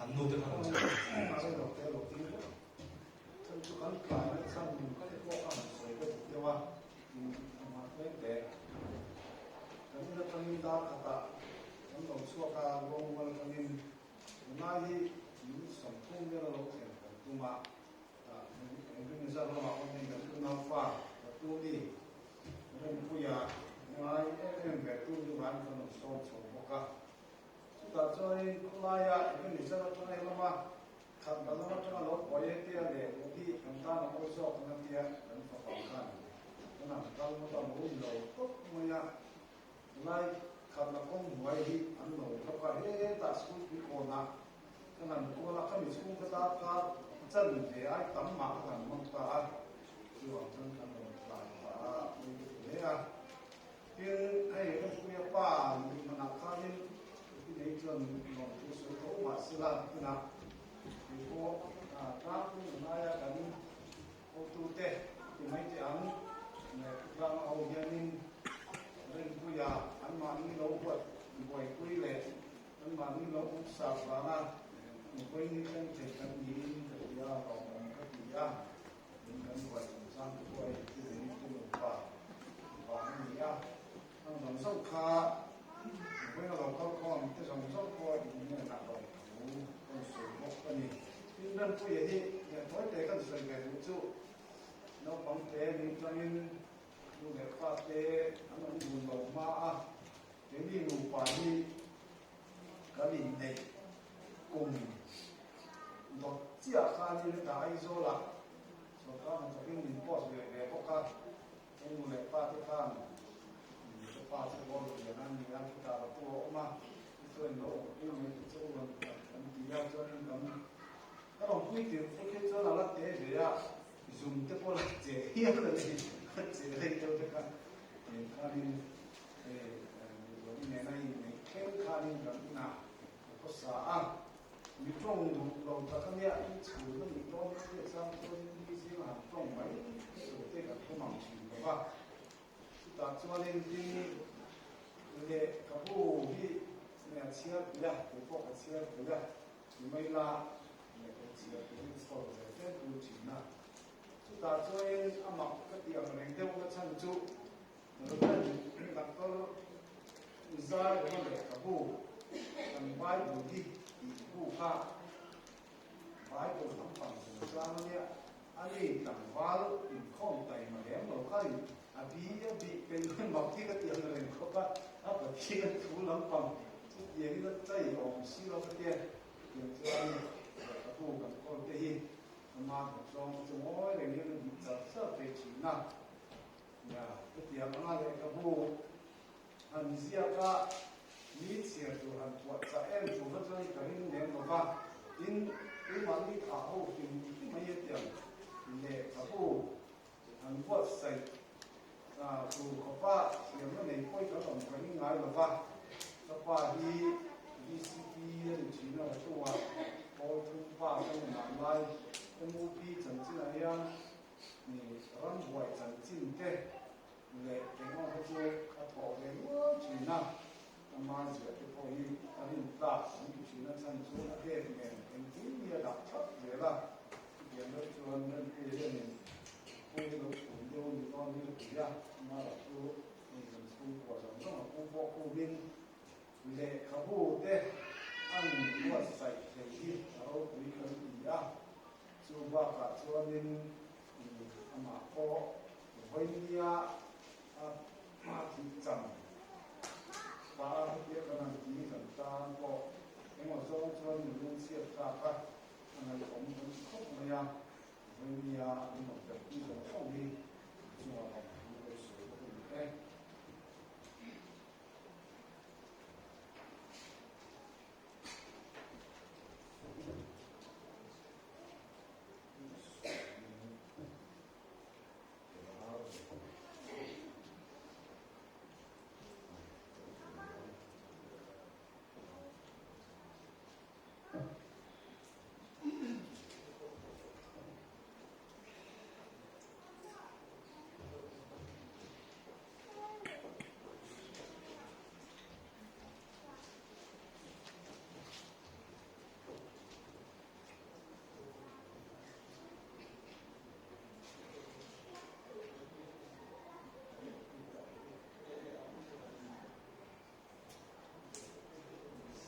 An nu te khan an chhan. Chutah chuanin khawlaia Ebenezer atanga he lama khat la lam atanga lo pawi e tia leh duh hi kan tan a awl zawk ang a tia kan fapa khan kan han kal ngawt a, lo in lo tawp mai a, khawlai khat la kawng hnuai hi an lo hlawk a, hetah school pui kawnah kan han kual a, khami chhung kha darkar chan ve ai tam mah ka han hmang ta a, chuvang chuan kan rawn tlai pah a, pui ka ti hle a. Tin, hei Rempuia pa nuih hmanah khanin i nei chuan lawmthu sawi tho mah sela tunah kei pawh tlangpui hnaia kan hotute ti mai teh ang tlanga ho hianin Rempuia anmahni lo huat buaipui leh anmahni lo umsak vanga nupui ni thleng thei kan niin ka hria lawmawm ka ti a. Min kan buai chungchang te pawh hei chu min ti nupa vang a ni a, ang zawng zawng kha vawiin a lo kal khawm te zawng zawng pawh in hnenah lo thu kan sawi bawk a ni. Tin, Rempuia hi lehtawi te kan sawi ve duh chu naupang te min tangin nu leh pa te an awm dun lo hma a, keini nupa hi kan inneih kum dawt chiah khanin hetah Aizawlah sorkar hnathawkin min post ve ve bawk a, ka nu leh pa te khan ka pa chu bawlhhlawh lian a ni a, chutah la tu a awm a, tichuan lo awmpui mai te chu rawn kan ti a, chuanin kan ka rawn pui tirh fur khi chuan a la te ve a, zum te pawh la che hial a ni, a che rei deuh te kha tiang khanin Mizoram nena inneih thleng khanin kan inah ka khawsa a, mi tawng duh lo tak a nia, i chhun a nih dawn hi a chang chuanin mi zinga han tawng mai tur te kan hre mang thin lo va. Chutah chuanin tin lehkhabu hi nge a chhiar pui a, kei pawh ka chhiar pui a, ti mai la lehkhabu chhiar turin chhawr ve tlem tlum thin a. Chutah chuanin a mak ka tih ang reng deuh na chhan chu Doctor Zai awma lehkhabu kan Bible hi tih bu kha Bible lampang chungchang a nia, a ni tlangval inkhawm taima lem lo khain a bi a bih pei mai mak hi ka ti ang reng khawp a, a Pathian thu lampang chutiangin a chai awm si lo ka tia, chutiang chuan lehkhabu kan kawl te hi ama hnawhsawng te chu ngawi rengin a bih char char thei thin a. Nia, hetiang anga lehkhabu han ziak a, mi chhiar tur han puah chah em tur kha chuan ka ring lem lo va, tin, keimahni thah ho hrim hrim mai hetiang lehkhabu han buatsaih tur khawpa thiamna nei pawi kan awm ka ring ngai lo va, ka pa hi DCP a ni thin a, Ratua pawl thum pa ka nunah lai MUP chanchinah hian Ni rambuai chanchin te leh engemaw kha chu a thawh ve nual thin a, ama ziah te pawh hi a rin tlak an ti thin a, chhan chu a dek nen engtin hi a dah thlap zel a, chutiang deuh chuan Rempuia hianin pu hi lo chhun deuh a nih dawn hi ka ti a, amaherawh chu hei kan chhungkua zawng zawng a pu pawh kumin lehkhabu te an buatsaih thei hi a ropui kan ti a. Chu bakah chuanin amah pawh vawinia a thih cham pah a hetia kan han ti kan tan pawh engemaw zawng chuan mi lungchhiat thlak a, a ngaihawm kan ti khawp mai a, vawinia an rawn perhpui zawng zawng hi chungah lawm.